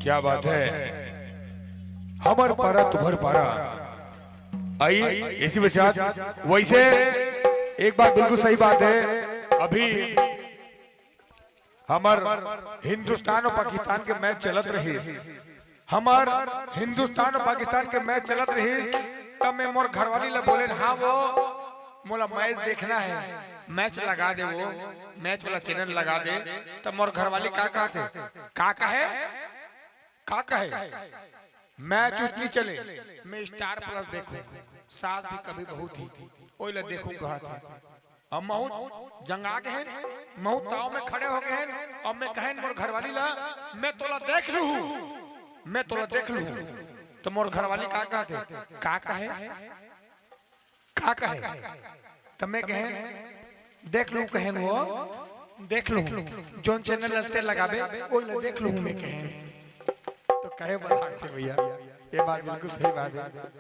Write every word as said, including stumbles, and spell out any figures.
क्या बात है, हमर पारा तुम्हर पारा। आई इसी विचार। वैसे एक बात बिल्कुल सही बात है, अभी हमर हिंदुस्तान और पाकिस्तान के मैच चलत रहिस, हमर हिंदुस्तान और पाकिस्तान के मैच चलत रहिस, तब मैं मोर घरवाली ला बोलेन, "हाँ वो, मोला मैच देखना है, मैच लगा दे वो, मैच वाला चैनल लगा दे।" तब मोर घरवाली का कहथे, का कहे, का कहे, "मैच उच नहीं चले, मैं स्टार प्लस देखूं, सास भी कभी बहू थी, ओई ला देखूं," कहथे। अब महूं जंगा गे हन, महूं ताव में खड़े हो गे हन, अब मैं कहेन मोर घरवाली ला, "मैं तोला देख लूहूं, मैं तोला देख लूहूं।" तो मोर घरवाली का कहथे, "का कहे, का कहे?" तो मैं कहेन, "देख लूं," कहेन वो, "देख लूं, जोन चैनल ला तें लगाबे, ओई ला देख लूं," मैं कहेन। तो कहे बता के भैया, ये बात बिल्कुल सही बात है।